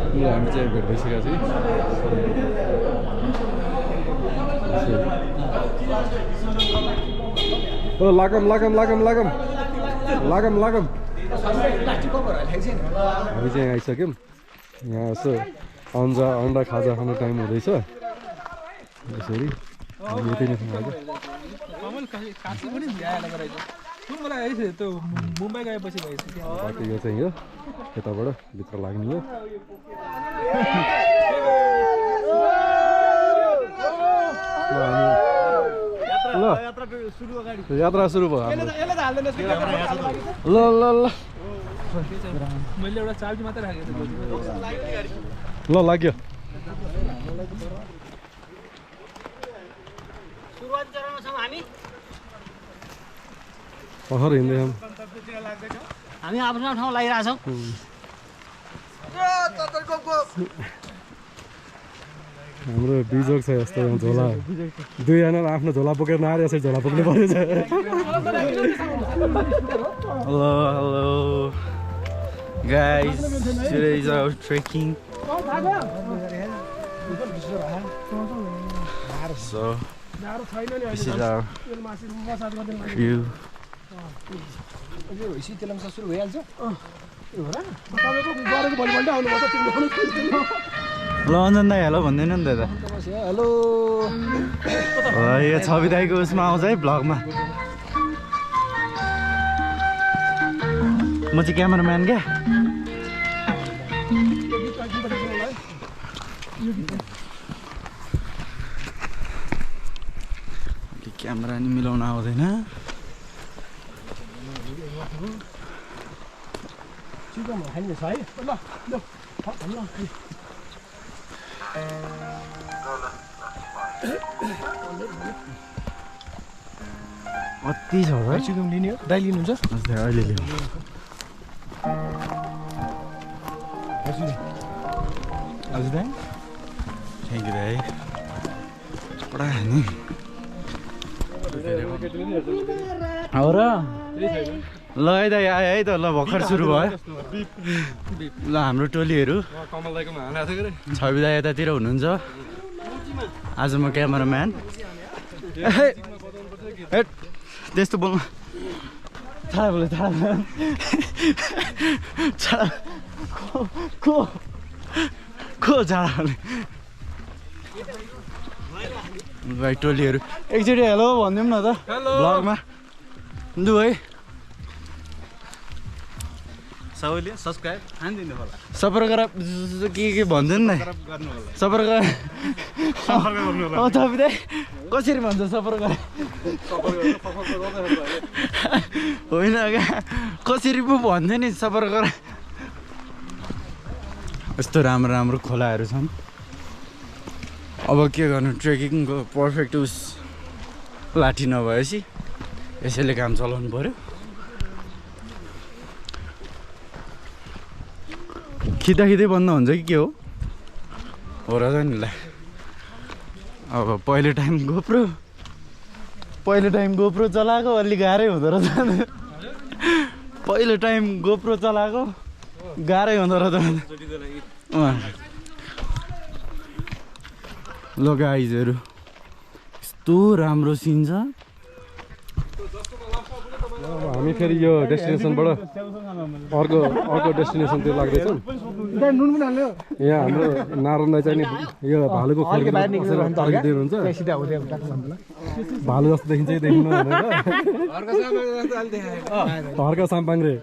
हामी चाहिँ भेट भइसकेका छौँ ओ लागम लागम लागम लागम लागम लागम हामी चाहिँ आइसक्यौँ यहाँ यसो अन्डा खाजा खाने टाइम हुँदैछ यसरी यति नै खानु बाँकी यो चाहिँ यो यताबाट भित्र लाग्ने हो ल यात्रा सुरु भयो ल ल ल मैले एउटा चाबी मात्रै राखेको ल लाग्यो पहर हिँड्दै हामी आफ्नो ठाउँ लागिरहेछौँ हाम्रो बिजोग छ यस्तो झोला दुईजना आफ्नो झोला बोकेर नआएर यसरी झोला बोक्नु पर्यो Hello, hello, guys. Today is our trekking. So this is our crew. ल अञ्जन दाई हेलो भन्दैन नि दादा हेलो यो छवि दाईको उसमा आउँछ है भ्लगमा म चाहिँ क्यामेराम्यान क्या क्यामेरा नि मिलाउन आउँदैन कति छ भाइ चिकन लिने हो दाइ लिनुहुन्छ अहिले लिनु हजुर दाइ थ्याङ्क यू दाइ कडा नि हो र ल है दाइ आयो है त ल भर्खर सुरु भयो ल हाम्रो टोलीहरू छवि दाइ यतातिर हुनुहुन्छ आज म क्यामेराम्यान त्यस्तो बोल्नु छाडा बोल्नु छाडा को छाडा बोल्ने भाइ टोलीहरू एकचोटि हेलो भनिदिउँ न त ब्लगमा लु है सबैले सब्सक्राइब हानिदिनु होला सपर गरेर के भन्दैन न सपर गरेर तपाईँ कसरी भन्छ सपर गरेर होइन क्या कसरी पो भन्थ्यो नि सपर गरेर यस्तो राम्रो राम्रो खोलाहरू छन् अब के गर्नु ट्रेकिङको पर्फेक्ट उस लाठी नभएपछि यसैले काम चलाउनु पर्यो खिच्दा बन्द हुन्छ कि के हो र नि ल अब पहिलो टाइम गोप्रो चलाएको अलि गाह्रै हुँदो रहेछ पहिलो टाइम गोप्रो चलाएको गाह्रै हुँदो रहेछ ल गाइजहरू यस्तो राम्रो सिन छ हामी फेरि यो डेस्टिनेसनबाट अर्को डेस्टिनेसनतिर लाग्दैछौँ यहाँ हाम्रो नारायण दाइ चाहिँ नि यो भालुको खोलको फर्किदिनुहुन्छ भालु जस्तो देखिन्छ देखिनु भनेर हर्का साम्पाङ रे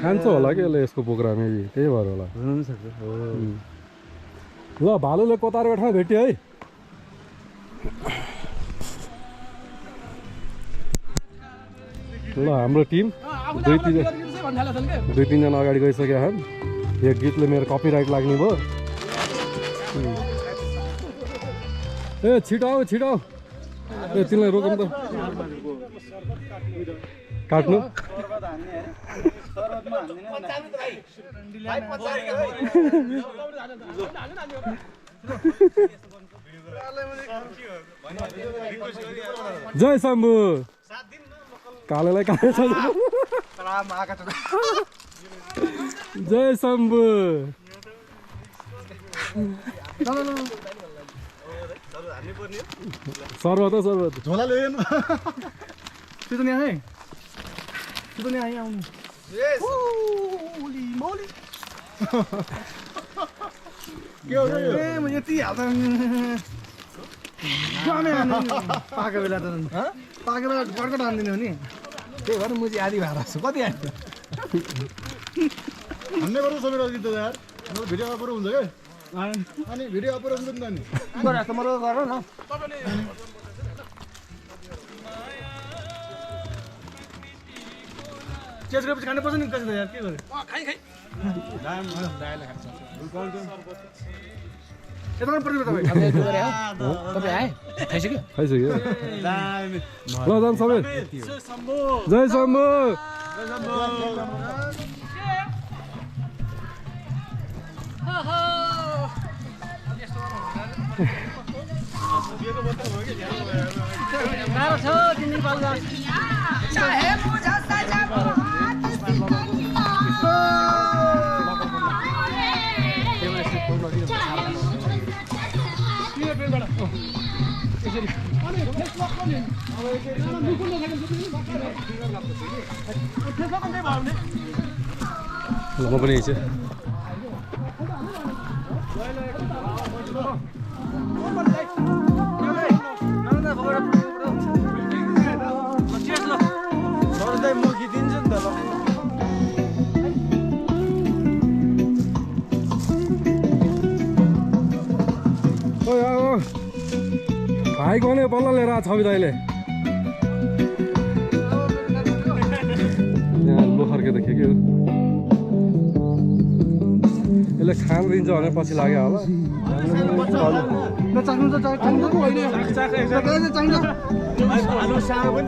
खान्छ होला कि यसले यसको प्रोग्राम त्यही भएर होला ल भालुले कोतारेको ठाउँ भेट्यो है ल हाम्रो टिम दुई तिनजना अगाडि गइसक्यो हामी यो गीतले मेरो कपिराइट लाग्ने भयो ए छिटो आऊ ए तिमीलाई रोकौँ त काट्नु जय शम्भु कालोलाई कालो छ जय शम्भु सर्वत सर्वत झोला ल्याउनु त्यो त नि आए त्यो त नि आए आउनु होली मोली के हो ए म यति हाल्दा पाएको बेला त पाकेर घरको हान्दिने हो नि त्यही भएर म चाहिँ आधी भाडा छु कति हाल्छु हान्ने पर्छ सबै गीत त यार भिडियो अपलोड हुन्छ क्या अनि भिडियो अपलोड हुन्छ नि गरेर त मलाई गर न चेस गरेपछि खानुपर्छ नि कसरी यार के गरे खाइ खाइ यता पर्छ तपाईँ तपाईँ आए खाइसक्यो खाइसक्यो ल जाम सबै जय शम्भु गाह्रो छ तिमी पाल्दा ल म पनि हिँड्छु भाइ गने बल्ल लिएर आएको छ दाइले यहाँ लोखर्के देख्यो कि यसले खान दिन्छ भने पछि लाग्यो होला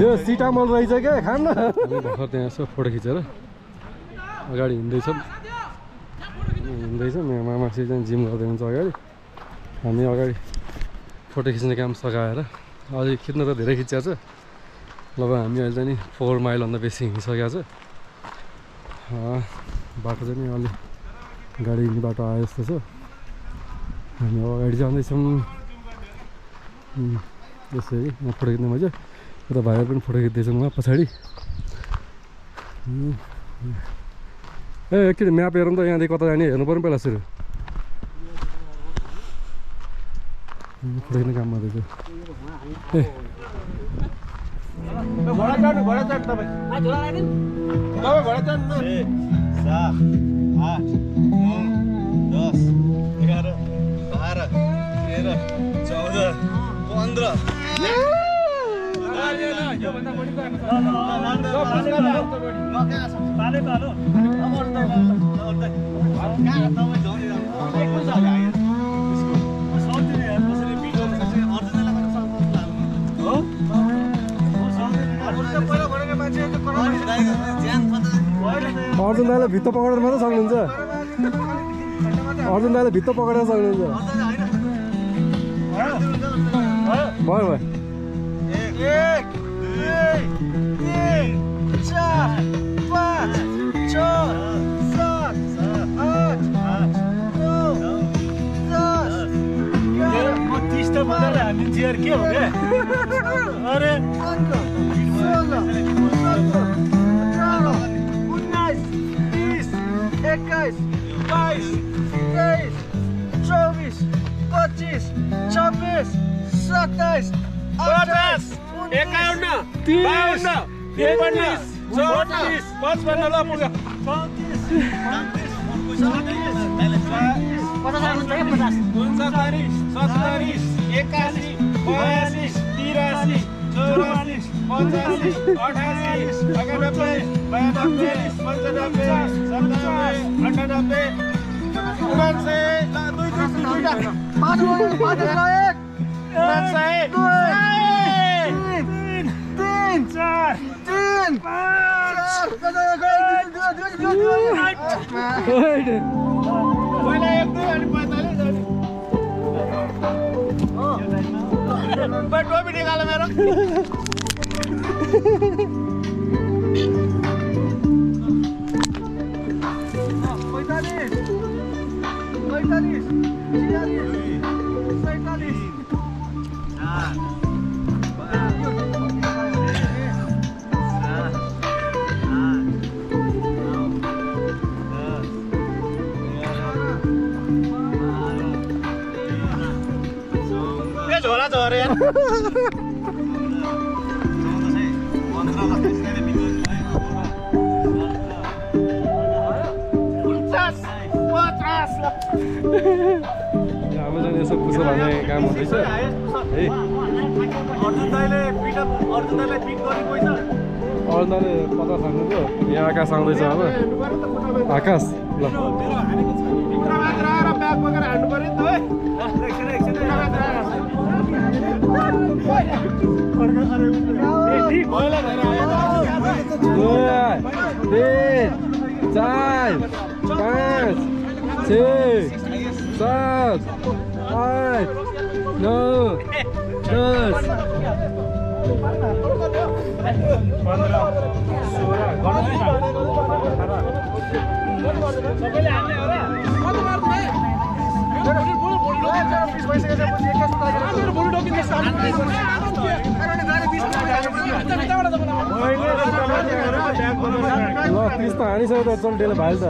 यो सिटामल रहेछ क्या खान न भर्खर त्यहाँ यसो फोटो खिचेर अगाडि हिँड्दैछौँ मेरो मामासी चाहिँ जिम गर्दै हुन्छ अगाडि हामी अगाडि फोटो खिच्ने काम सघाएर अझै खिच्न त धेरै खिचेको छ लगभग हामी अहिले चाहिँ नि 4 माइलभन्दा बेसी हिँडिसकेको छ बाटो चाहिँ नि अलि गाडी हिँड्ने बाटो आयो जस्तो छ हामी अगाडि जाँदैछौँ यसरी यहाँ फोटो खिच्ने मजा यता भाइहरू पनि फोटो खिच्दैछौँ उहाँ पछाडि ए एकचोटि म्याप हेरौँ त यहाँदेखि कता जाने हेर्नु पर्ने पहिला सुरु फोटो खिच्ने काम गर्दैछ ए घोडा चढ्नु तपाईँ घोडा चढ्नु 7 8 9 10 11 12 13 14 15 अर्जुन दाइले भित्तो पक्रेर मात्रै सक्नुहुन्छ अर्जुन दाइले भित्तो पक्रेर सक्नुहुन्छ भयो भयो 1 2 3 4 5 6 7 8 9 10 30 त बजाएर हामी चियर के हो रे अरे 15 16 17 18 19 20 21 22 23 हाम्रो चाहिँ यसो पुसो भन्ने काम हुँदैछ है। अर्जुन दाइले पिट गर्ने पैसा अर्जुनले 50 हान्नुभयो। यहाँ आकाश आउँदैछ अब। आकाश ल चार 5 6 7 8 9 ल 30 त हानिसक्यो त चल डेलो भाइ त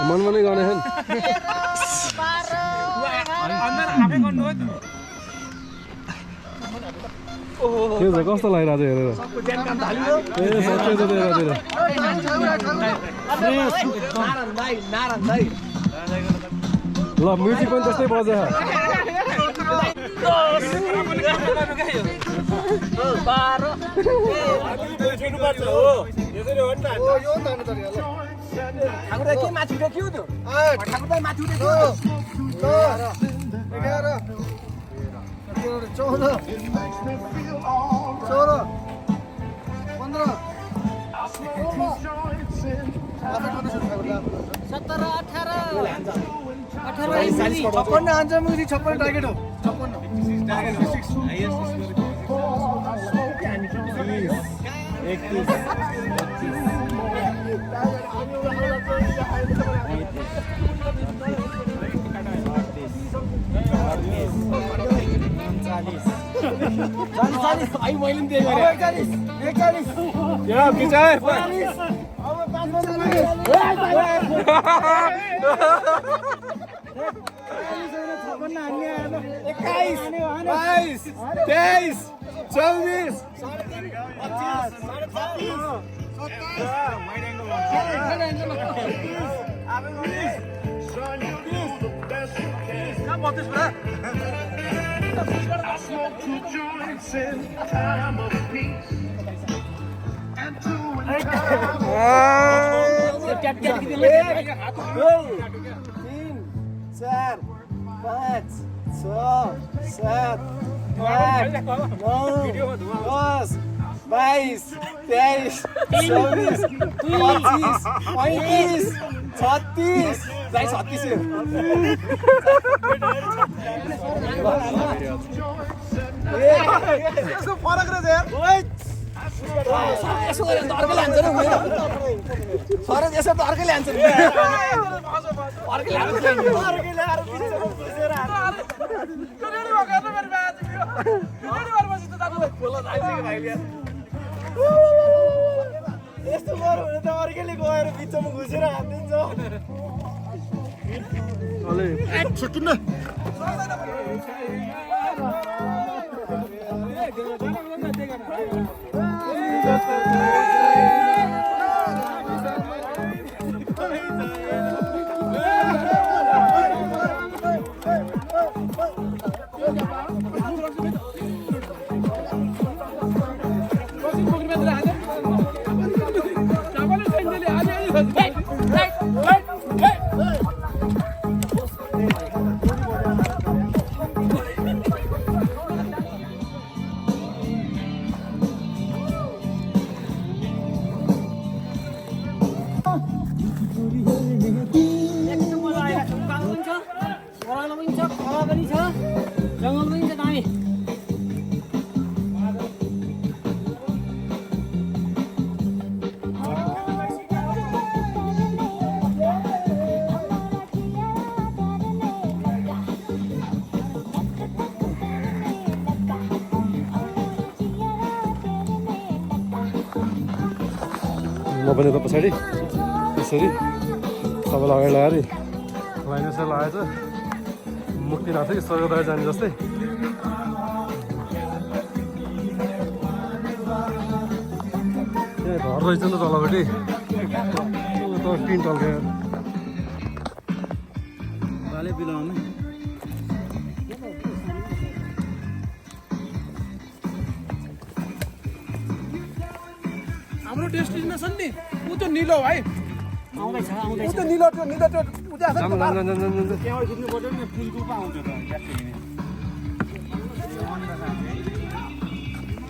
मनमनै गर्ने छन् के छ कस्तो लागिरहेको छ हेरेर ए सबै छ त्यतातिर ल म्युजिक पनि त्यस्तै बज्छ छप्पन्न हान्छ मुखी 56 टार्गेट हो 60 पनि त पछाडि यसरी सबैलाई अगाडि लगाएर लाइन यसरी लगाएछ मुक्तिनाथ स्वर्गद्वार जाने जस्तै घर रहेछ नि त तलपट्टि टिन टल्क्यो बाले बिलाउनु हाम्रो डेस्टिनेसन नि उ त्यो निलो भाइ आउँदैछ उ त्यो निलो त्यो उ त्यहाँ छ नि त जान त्यहाँबाट खिच्नु पर्यो नि पुलको पो आउँछ त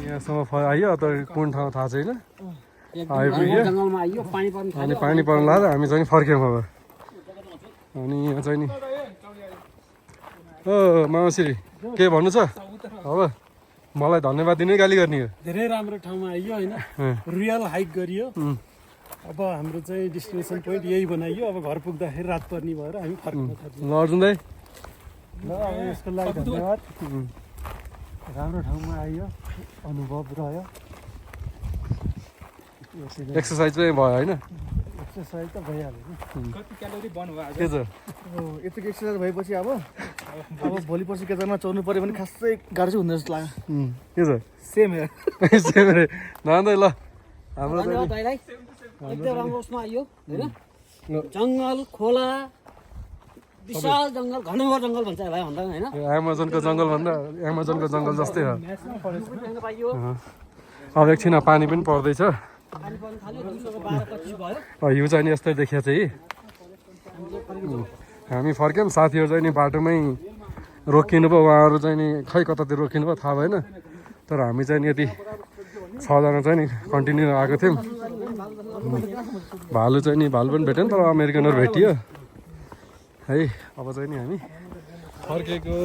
यहाँसम्म आइयो त कुन ठाउँ थाहा छैन आइपुग्यो जङ्गलमा आइयो पानी पर्नु अनि पानी पर्नु लाग्दा हामी चाहिँ फर्क्यौँ अब अनि यहाँ चाहिँ नि ओ मामाश्री के भन्नु छ अब मलाई धन्यवाद दिने गाली गर्ने हो धेरै राम्रो ठाउँमा आइयो होइन रियल हाइक गरियो अब हाम्रो चाहिँ डेस्टिनेसन पोइन्ट यही बनाइयो अब घर पुग्दाखेरि रात पर्ने भएर हामी फर्किन सक्छौँ ल अर्जुन दाइ ल अब यसको लागि धन्यवाद राम्रो ठाउँमा आइयो अनुभव रह्यो एक्सर्साइज चाहिँ भयो होइन एक्सर्साइज त भइहाल्यो नि के छ यतिको एक्सर्साइज भएपछि अब भोलि पर्सि केदारमा चढ्नु पऱ्यो भने खासै गाह्रो चाहिँ हुँदो जस्तो लाग्यो के छ सेम हेयर सेम रे नआउँदै ल हाम्रो धन्यवाद दाइलाई एकदम राम्रो उसमा आइयो होइन जङ्गल खोला विशाल जङ्गल घनघोर जङ्गल भन्छ भाइ भन्दा होइन एमाजोनको जङ्गल भन्दा एमाजोनको जङ्गल जस्तै हो हेर्न पाइयो अब एकछिन पानी पनि पर्दैछ पानी पर्नु थाल्यो 212 भयो हिउँ चाहिँ नि यस्तै देखिया चाहिँ हामी फर्क्यौँ साथीहरू चाहिँ नि बाटोमै रोकिनु भयो उहाँहरू चाहिँ नि खै कतातिर रोकिनु भयो थाहा भएन तर हामी चाहिँ नि यति 6जना चाहिँ नि कन्टिन्यू आएको थियौँ भालु चाहिँ नि भालु पनि भेट्यौँ तर अमेरिकनहरू भेटियो है अब चाहिँ नि हामी फर्केको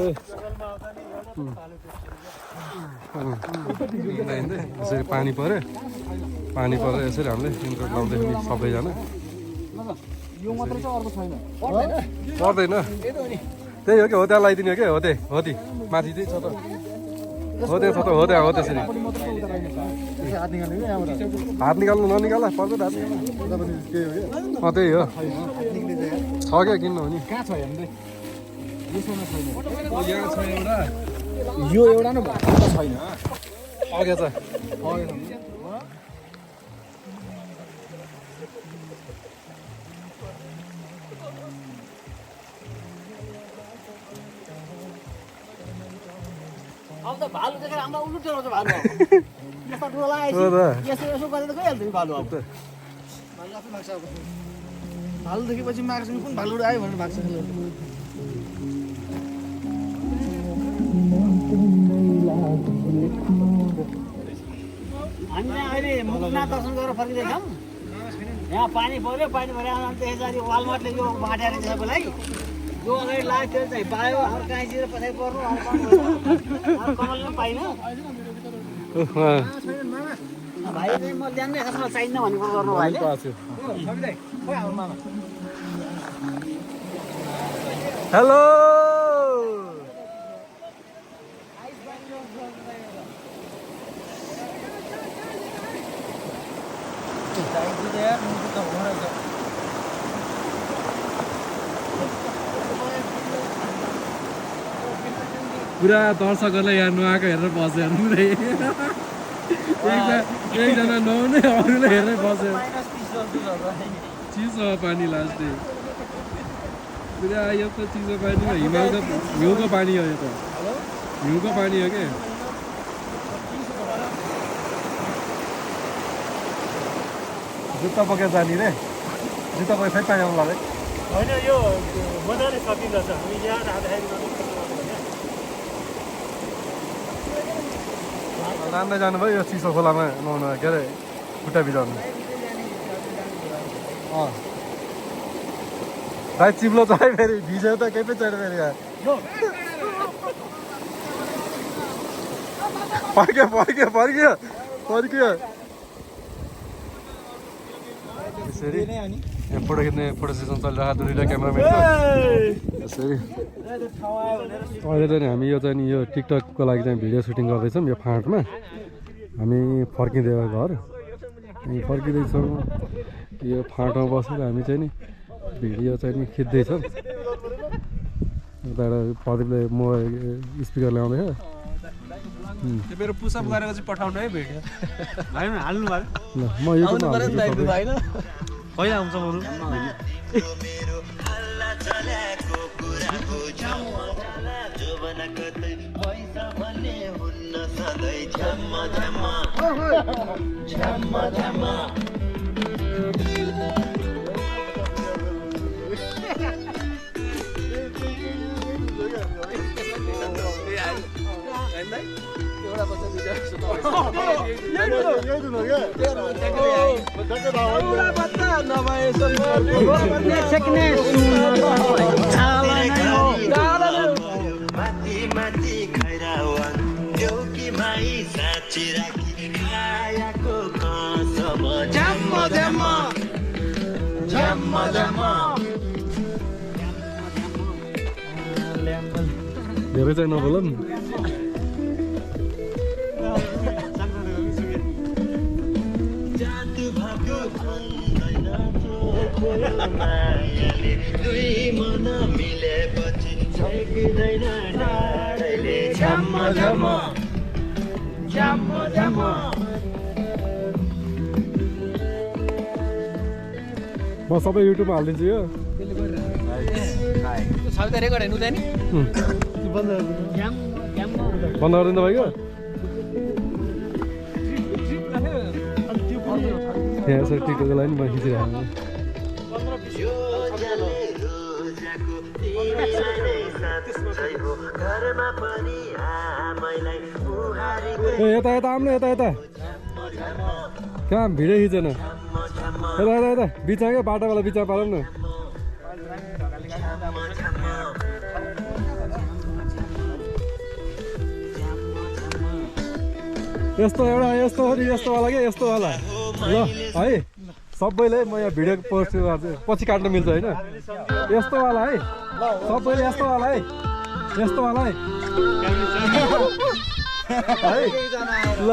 यसरी पानी पऱ्यो यसरी हामीले इन्ट्रोट लाउँदै सबैजना पर्दैन त्यही हो कि हो त्यहाँ लगाइदिने हो कि हो त्यही माथि चाहिँ छ त हो त्यहाँ हो त्यसरी हात निकाल्नु ननिकाल पर्छ हात निकाल्नु त्यही हो छ क्या किन्नु हो नि कहाँ छ हेर्दै यहाँ छ एउटा यो एउटा नै भएको छैन अघि छ अब त भालु देखेर हामीलाई उल्लु टेलाउँछ भालु यस्तो डोला आएपछि यसो गरेर गइहाल्छ नि भालु अब भालु देखेपछि माग्छ कुन भालु आयो भनेर भाग्छ हामीले अहिले मुखनाथ दर्शन गरेर फर्किँदैछौँ यहाँ पानी पऱ्यो त्यसरी वालमार्टले यो बाँडेर सबैलाई यो अगाडि लाग्यो त्यो चाहिँ पायो हाम्रो काहीँतिर पछाडि पर्नु कमल पनि पाइन भाइ चाहिँ म ल्यान्दै खासमा चाहिन्न भन्ने कुरो गर्नु भाइले हेलो पुरा दर्शकहरूलाई यहाँ नुहाएको हेरेर बस्यो एकजना नुहाउने अरूले हेरेर बस्यो चिसो पानी लास्टै पुरा यो त चिसो पानी हो हिउँको पानी हो यो त हिउँको पानी हो क्या जुत्ता बोकेर जाने रे जुत्ता बोकेर फेरि पानी आउनु लाग्यो होइन यो मजाले सकिँदछ हामी यहाँ जाँदाखेरि नान्दै जानुभयो यो चिसो खोलामा नुहाउनु के अरे खुट्टा बिजाउनु भाइ चिप्लो छ है फेरि भिज्यो त केही पनि छैन फेरि यहाँ फर्क्यो यसरी यहाँ फोटो खिच्ने फोटो सेसन चलिरहेको दुईवटा क्यामेराम्यान यसरी अहिले चाहिँ हामी यो चाहिँ यो टिकटकको लागि चाहिँ भिडियो सुटिङ गर्दैछौँ यो फाँटमा हामी फर्किँदै घर हामी फर्किँदैछौँ यो फाँटोमा बसेर हामी चाहिँ नि भिडियो चाहिँ नि खिच्दैछौँ। यता प्रदीपले म स्पिकर ल्याउँदैछ। मेरो पुसअप गरेको चाहिँ पठाउनु है भिडियो भाइ हाल्नु भयो ल म युट्युबमा हाल्छु। होइन आउँछ बरु धेरै चाहिँ नबोल नि। म सबै युट्युबमा हालिदिन्छु यो। बन्द गरिदिनु तपाईँको त्यहाँ यसरी टिकटको लागि म खिचिरहेको ए यता यता आउनु यता यता कहाँ भिडियो खिचेन यता यता यता बिचमा क्या बाटोवाला बिचमा पारौँ न। यस्तो एउटा यस्तो हो नि यस्तोवाला क्या यस्तोवाला ल है सबैले म यहाँ भिडियो पोस्ट गर्छु पछि काट्न मिल्छ होइन यस्तोवाला है सबैले यस्तोवाला है यस्तोवाला है ल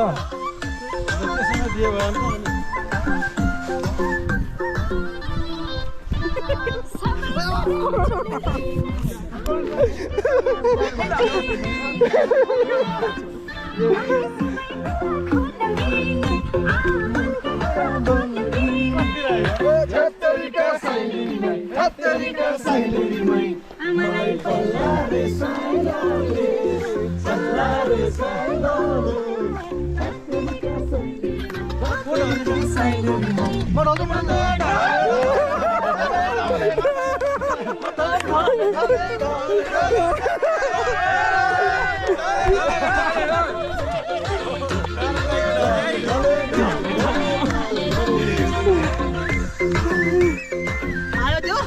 आयो त्यो